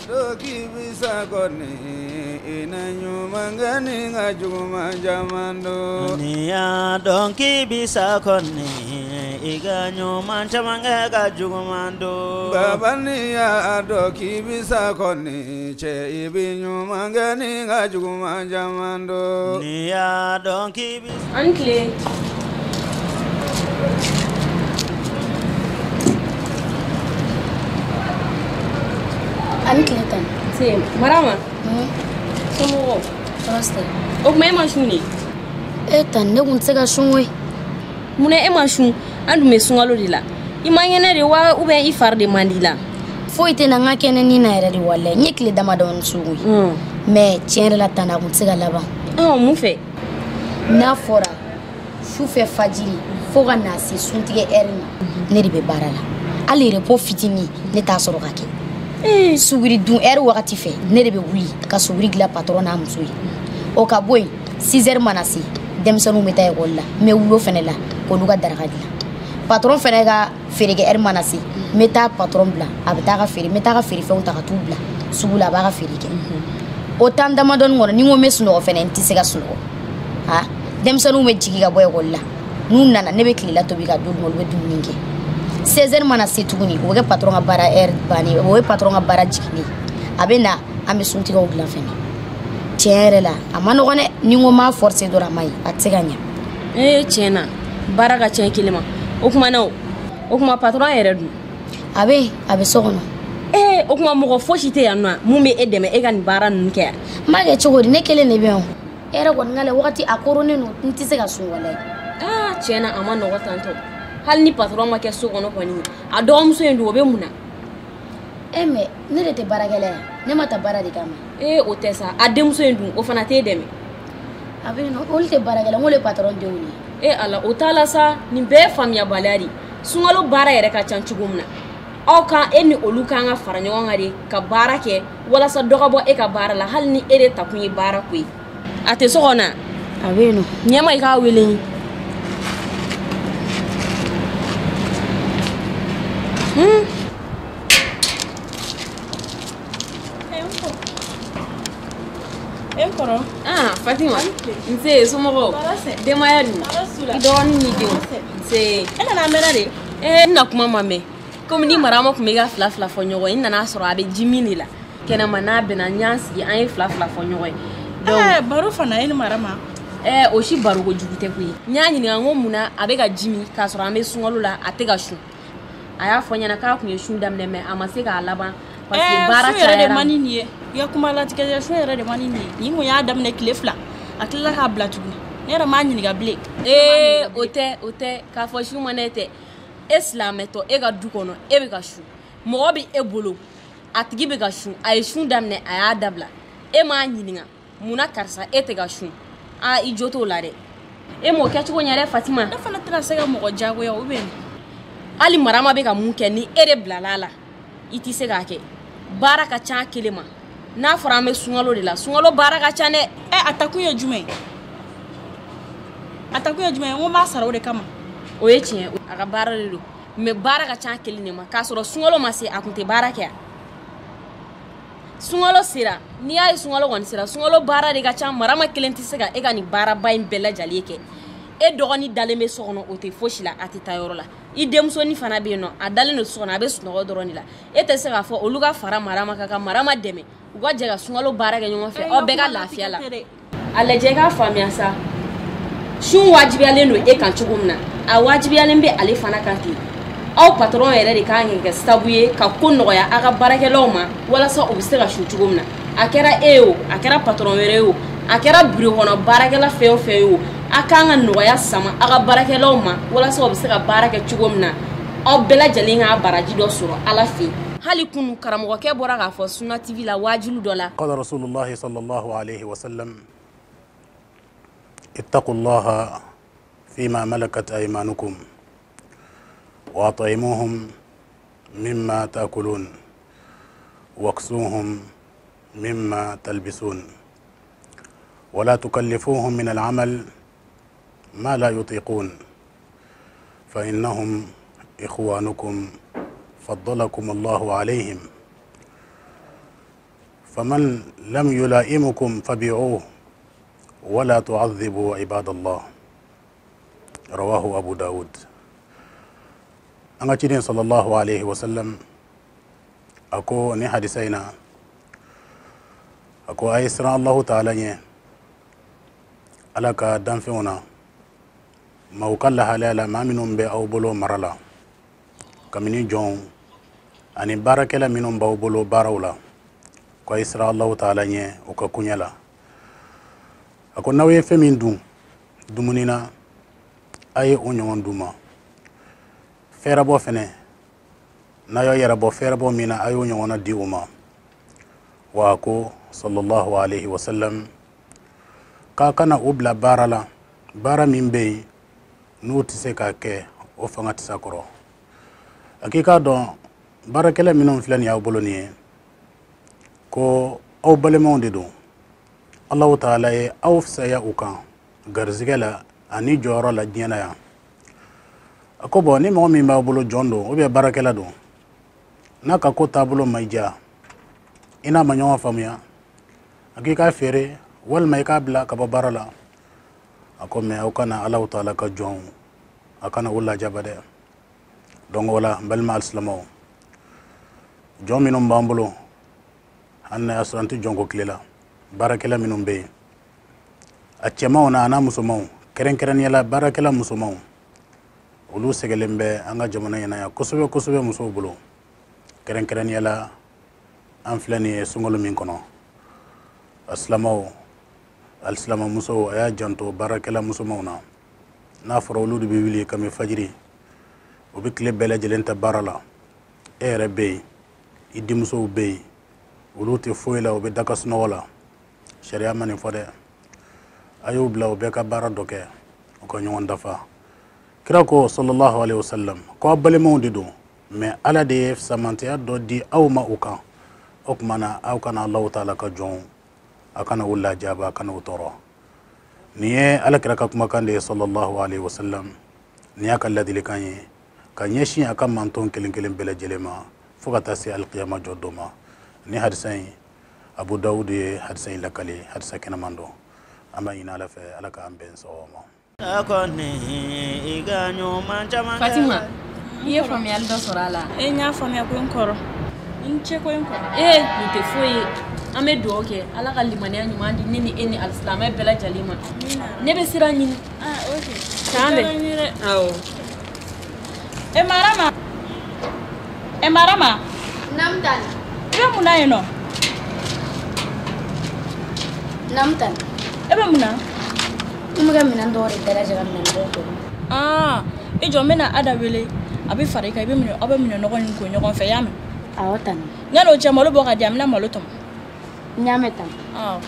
N'i y'a dɔn k'i bi sa kɔni, i ka ɲuman caman kɛ ka juguman to. Baba n'i y'a dɔn k'i bi sa kɔni, cɛ i bɛ ɲuman kɛ ni ka juguman caman to. N'i y'a dɔn k'i bi. An tile. Ani tile tan. Se Marama. Somɔgɔw? Tɔɔrɔ tɛ. O tuma e ma sun de? E tan, ne kun tɛ se ka sun koyi. Munna e ma sun? An dun bɛ sunkalo de la. I man kɛnɛ de wa ou bien i fari de man di la? Foyi tɛ na, n ka kɛnɛ ni na yɛrɛ de walayi. N ye tile damadɔni sun koyi. Mais tiɲɛ yɛrɛ la tan, a kun tɛ se ka laban. Mun fɛ? N'a fɔra sufɛ fajiri fo ka na se suntigɛ ɛri ma, ne de bɛ baara la. Hali repos fitinin ne t'a sɔrɔ ka kɛ. Suguri dun ɛri wagati fɛ, ne de bɛ wuli ka suguri dilan patron n'a muso ye. O ka bɔ yen, 6 heures mana se, denmisɛnninw bɛ taa ekɔli la, n bɛ wuli o fɛnɛ la k'olu ka daraka dilan. Patron fɛnɛ ka feerekɛ ɛri mana se, n bɛ taa patron bila, a bɛ taa ka feere, n bɛ taa ka feerefɛnw ta ka t'u bila sugu la, a b'a ka feere kɛ. O temps damadɔni kɔnɔ, ni n ko n bɛ sunɔgɔ fɛnɛ, n tɛ se ka sunɔgɔ. Ha, denmisɛnninw bɛ jigin ka bɔ ekɔli la, n'u nana ne bɛ tilela tobi ka d'olu ma, olu bɛ dumuni kɛ. 16 heures mana se tuguni, o bɛ kɛ patron ka baara heure bannen, o ye patron ka baara jiginnen. A bɛ na, an bɛ suntigɛw dilan fɛnɛ. Tiɲɛ yɛrɛ la, a ma nɔgɔn dɛ. Ni n ko n b'a forcer dɔrɔn, a ma ɲi, a tɛ se ka ɲɛ. Ee, tiɲɛ na, baara ka ca i kelen ma. O tuma na, o tuma patron yɛrɛ dun? A bɛ yen, a bɛ so kɔnɔ. Ee, o tuma mɔgɔ fosi tɛ yan nɔ mun bɛ e dɛmɛ e ka nin baara ninnu kɛ yan? N b'a kɛ cogo di? Ne kelen de bɛ yan o. E yɛrɛ kɔni ka la wagati a koronnen don, n tɛ se ka sun walayi. Aa, tiɲɛ na, a ma nɔgɔ tantɔ. Hali ni patron ma kɛ so kɔnɔ kɔni, a dɔgɔmuso in dun, o bɛ mun na? E mais ne de tɛ baarakɛla ye, ne ma ta baara de kama. Ee, o tɛ sa, a denmuso in dun, o fana t'e dɛmɛ? A bɛ yen nɔ, olu tɛ baarakɛla, n k'olu ye patron denw de ye. E Ala, o t'a la sa, nin bɛɛ ye faamuyabaliya de ye. Sunkalo baara yɛrɛ ka ca cogo min na, aw kan e ni olu kan ka fara ɲɔgɔn kan de ka baara kɛ walasa dɔ ka bɔ e ka baara la, hali ni e de ta kun ye baara ko ye. A tɛ so kɔnɔ? A bɛ yen nɔ. Ɲɛma, i k'a wele n ye. E kɔrɔ. Ah, Fatima. Nse, somɔgɔw? Denbaya dun? I dɔgɔnin n'i denw? Nse. E nana a mɛnna de? Ee, n na kuma ma mɛn. Komi ni Marama tun bɛ ka fila fila fɔ ɲɔgɔn ye, n nana sɔrɔ a bɛ ji min de la. Kɛnɛma n'a bɛnna, n y'an sigi, an ye fila fila fɔ ɲɔgɔn ye. Donc baro fana e ni Marama? O si baro kojugu tɛ koyi. N y'a ɲininka n ko munna a bɛ ka ji min k'a sɔrɔ an bɛ sunkalo la, a tɛ ka sun. A y'a fɔ n ɲɛna k'a tun ye sun daminɛ mais a ma se k'a laban parce que baara cayara. Sun yɛrɛ de man di nin ye. I ka kuma latigɛ dɛ, sun yɛrɛ de man di nin ye. Nin kun y'a daminɛ tile 2, a tilala k'a bila tuguni. Ne yɛrɛ m'a ɲininka bilen. Ee, o tɛ, o tɛ, k'a fɔ sun man ne tɛ. E silamɛtɔ, e ka du kɔnɔ, e bɛ ka sun. Mɔgɔ bɛ e bolo, a tigi bɛ ka sun, a ye sun daminɛ, a y'a dabila. E m'a ɲininka, munna karisa e tɛ ka sun? Aa, i jo t'o la dɛ. E m'o kɛcogo ɲɛ dɛ, Fatima. Ne fana tɛna se ka mɔgɔ diyagoya ou bien. Hali Marama bɛ ka mun kɛ, ni e de bilala a la, i tɛ se k'a kɛ. Baara ka ca kelen ma. N'a fɔra an bɛ sunkalo de la, sunkalo baara ka ca dɛ. A ta kun ye jumɛn ye? A ta kun ye jumɛn ye? N ko n b'a sara o de kama. O ye tiɲɛ, a ka baara de don. Mais baara ka ca kelen de ma, k'a sɔrɔ sunkalo ma se, a kun tɛ baara kɛ yan. Sunkalo sera, n'i y'a ye sunkalo kɔni sera, sunkalo baara de ka ca. Marama kelen tɛ se ka e ka nin baaraba in bɛɛ lajɛlen kɛ. E dɔgɔnin dalen bɛ so kɔnɔ, o tɛ fosi la, a tɛ taa yɔrɔ la. I denmusonin fana bɛ yen nɔ, a dalen don so kɔnɔ, a bɛ sunɔgɔ dɔrɔn de la. E tɛ se k'a fɔ olu ka fara Marama kan ka Marama dɛmɛ, u ka jɛ ka sunkalo baara kɛ ɲɔgɔn fɛ, aw bɛɛ ka lafiya la. A lajɛ i k'a faamuya sa, sun wajibiyalen don e kan cogo min na, a wajibiyalen bɛ ale fana kan ten. Aw patron yɛrɛ de kan ka kɛ sababu ye ka ko nɔgɔya aw ka baarakɛlaw ma walasa u bɛ se ka sun cogo min na. A kɛra e ye o, a kɛra patron wɛrɛ ye o, a kɛra bureau kɔnɔ baarakɛla fɛn o fɛn ye o, a kan ka nɔgɔya sama aw ka baarakɛlaw ma walasa u bɛ se ka baara kɛ cogo min na. Aw bɛɛ lajɛlen ka baraji dɔ sɔrɔ Ala fɛ yen. Hali kunu karamɔgɔkɛ bɔra k'a fɔ Sunna TV la waajulu dɔ la. Qala Rasulullahi sallallahu alayhi wa sallam, ittaqullaha fima malakat aymanukum wa at'imuhum mimma ta'kulun waksuhum mimma talbisun wa la tukallifuhum min al'amal ma la yutiqun fa innahum ikhwanukum faddalakum Allahu alayhim. فمن لم يلائمكم فبيعوه ولا تعذبوا عباد الله. رواه أبو داود. An ka ciden sallallahu alaihi wasallam a ko ni hadisa in na, a ko a ye siran Allahu taala ɲɛ Ala ka danfɛnw na, maaw ka lahalaya la, maa minnu bɛ aw bolo mara la, kabini jɔnw ani baarakɛla minnu b'aw bolo baaraw la, ko a ye siran Allahu taala ɲɛ u ka koɲɛ la. A ko n'aw ye fɛn min dun dumuni na, a ye o ɲɔgɔn d'u ma. Fɛɛrɛbɔ fɛnɛ, n'a y'aw yɛrɛ bɔ fɛɛrɛbɔ min na, a y'o ɲɔgɔnna di u ma. Wa a ko sallallahu alaihi wasallam k'a kana u bila baara la, baara min bɛ yen n'u tɛ se k'a kɛ, o fanga tɛ s'a kɔrɔ. A k'i k'a dɔn baarakɛla minnu filɛ nin y'aw bolo nin ye, ko aw balimaw de don. Allahu taala ye aw fisaya u kan garizigɛ la ani jɔyɔrɔ la diɲɛ na yan. A ko bɔn, ni mɔgɔ min b'aw bolo jɔn don ou bien baarakɛla don, n'a ka ko taabolo ma diya, i n'a ma ɲɔgɔn faamuya, a k'i k'a feere walima i k'a bila ka bɔ baara la. A ko mɛ aw kana Allahu taala ka jɔnw, a kana u lajaba dɛ. Donc o la, n balima alisilamɛw, jɔn minnu b'an bolo, hali n'a y'a sɔrɔ an tɛ jɔnko tile la, baarakɛla minnu bɛ yen, a cɛmanw na a n'a musomanw, kɛrɛnkɛrɛnnenya la baarakɛla musomanw, olu sɛgɛlen bɛ an ka jamana in na yan kosɛbɛ kosɛbɛ musow bolo. Kɛrɛnkɛrɛnnenya la an filɛ nin ye sunkalo min kɔnɔ, alisilamɛw, alisilamɛmusow, a y'a janto baarakɛla musomanw na. N'a fɔra olu de bɛ wuli kami fajiri, u bɛ tile bɛɛ lajɛlen ta baara la. E yɛrɛ bɛ yen, i denmusow bɛ yen, olu tɛ foyi la, u bɛ da ka sunɔgɔ la. Sariya ma nin fɔ dɛ. A y'u bila u bɛɛ ka baara dɔ kɛ, u ka ɲɔgɔn dafa. Kira ko sallallahu alaihi wasallam ko aw balimaw de don, mɛ Ala de ye samantiya dɔ di aw ma u kan. O tuma na aw kana Allahu taala ka jɔnw, a kana u lajaba, a kana u tɔɔrɔ. Nin ye Ala kira ka kumakan de ye sallallahu alaihi wasallam. Nin y'a ka ladilikan ye ka ɲɛsin a ka manton kelen kelen bɛɛ lajɛlen ma fo ka taa se alikiyama jɔ don ma. Ni hadisa in, Abu Dawud ye hadisa in lakale, hadisa kɛnɛman don. An b'a ɲini Ala fɛ, Ala k'an bɛn sawaba ma. Fatima, i ye faamuyali dɔ sɔrɔ a la? E, n y'a faamuya ko n kɔrɔ. I ni ce ko in kɔrɔ. Ee, nin tɛ foyi ye. An bɛ dugawu kɛ Ala ka limaniya ɲuman di ne ni e ni alisilamɛ bɛɛ lajɛlen ma. Ne bɛ sira ɲini. Ah, ok. K'an bɛn. Awɔ. E Marama. E Marama. Naamu tani. I bɛ mun na yen nɔ? Naamu tani. E bɛ mun na? N bɛ ka minɛn dɔw de dalajɛ ka minɛn dɔw ko. Aa, i jɔ, n bɛna Ada wele. A bɛ fara i kan, i bɛ minɛ, aw bɛ minɛ nɔgɔ in ko ɲɔgɔn fɛ, i y'a mɛn? Awɔ tani. Yanni o cɛ, malo bɔ ka di yan, n bɛna malo tɔmɔ. N y'a mɛn tani. Awɔ.